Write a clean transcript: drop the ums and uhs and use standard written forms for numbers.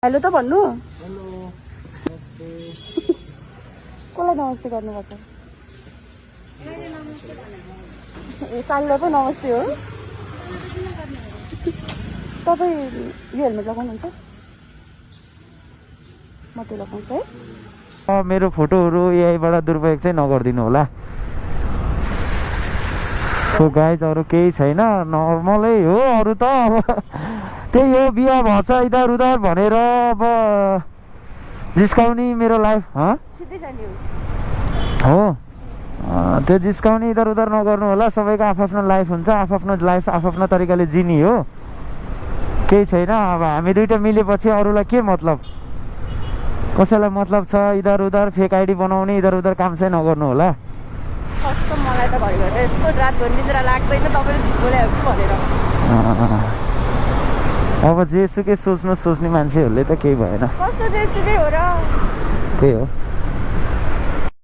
hello त भन्नु hello नमस्ते कसलाई नमस्ते गर्नुपर्छ ए साललाई पो नमस्ते हो तपाईँ यो हेलमेट लगाउनुहुन्छ म त्यो लगाउँछु है मेरो फोटोहरू एआईबाट दुरुपयोग चाहिँ नगरिदिनु होला सो गाइज अरू केही छैन नर्मलै हो अरू त अब त्यही हो बिहा भन्छ इधर उधर भनेर अब जिस्काउने मेरो लाइफ सिधै जाने हो त्यो जिस्काउने इधर उधर नगर्नु होला सबैको आफ्नो लाइफ हुन्छ आफ्नो लाइफ आफ्नो तरिकाले जिनी हो केही छैन अब हामी दुइटा मिलेपछि अरूलाई के मतलब कसैलाई मतलब छ इधर उधर फेक आइडी बनाउने इधर उधर काम चाहिँ नगर्नु होला कस्तो मलाई त घरिघरि यस्तो रातभरि निद्रा लाग्दैन तपाईँले बोलाएको भनेर अब जेसुकै सोच्ने मान्छेहरूले त केही भएन कस्तो जेसुकै हो र त्यही हो